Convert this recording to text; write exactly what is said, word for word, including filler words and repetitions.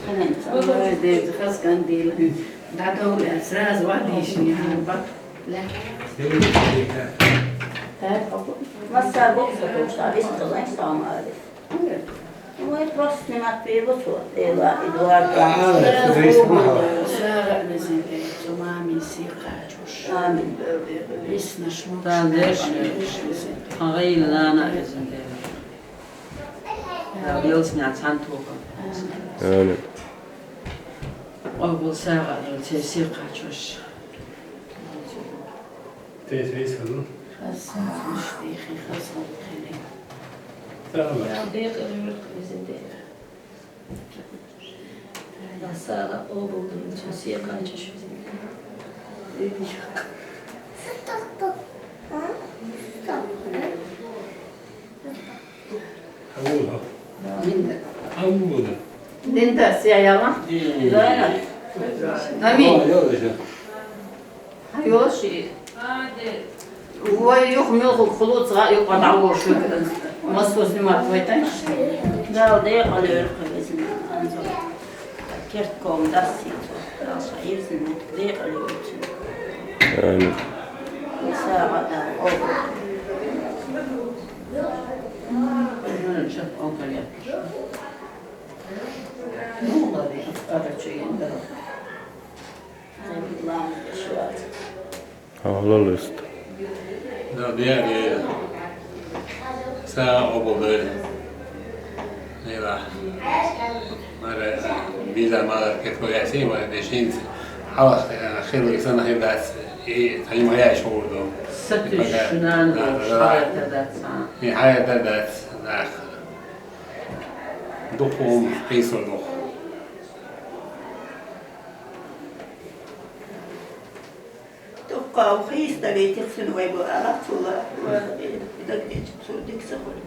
Ой, деза, хаза кандил. ДӀадовла, сразу вадийшни хьарба. Массар бокса товша, вист лайн самари. Ой, просто снимать вебу цо, Эла, Эдуард. Сара везен, цо мами сихачуш. Амин. Виснаш мукш. Дал деш. Гъил нана везен. Дал йолсня цан туха. Амин. Къобал сагӀа дал, церси кхачош. Тез весану. Хасан, уштихи, хасан, хили. СагӀа. Я бекъ рюрк визинде. СагӀа обул дин, церси кхачош визинде. Авула. Авула. Динда сяяла. Ами. Ой, ёлочи. Ой, юх мюху хулуц га юх дӀавошу. Москва снимать вайтан. Да, да, я халёр хабезин. Анзо. Кертком дасси. Даша ирзин. Да, я халёр. Амин. Сагъа да. О. Аллалыст. Да, дяде. Са ободы. Нила. Мара виза мала кетко яси, мара дешинц. Аллах, хилы сана хилдац. И тани моя шоурду. Сатышнан. Да, да, да. Шарата даца. И хая дац. Да. Духом, пейсо дух. Тухкъа ухийста ветихсин вай бу алацула, ва дагвич цу дикса хули.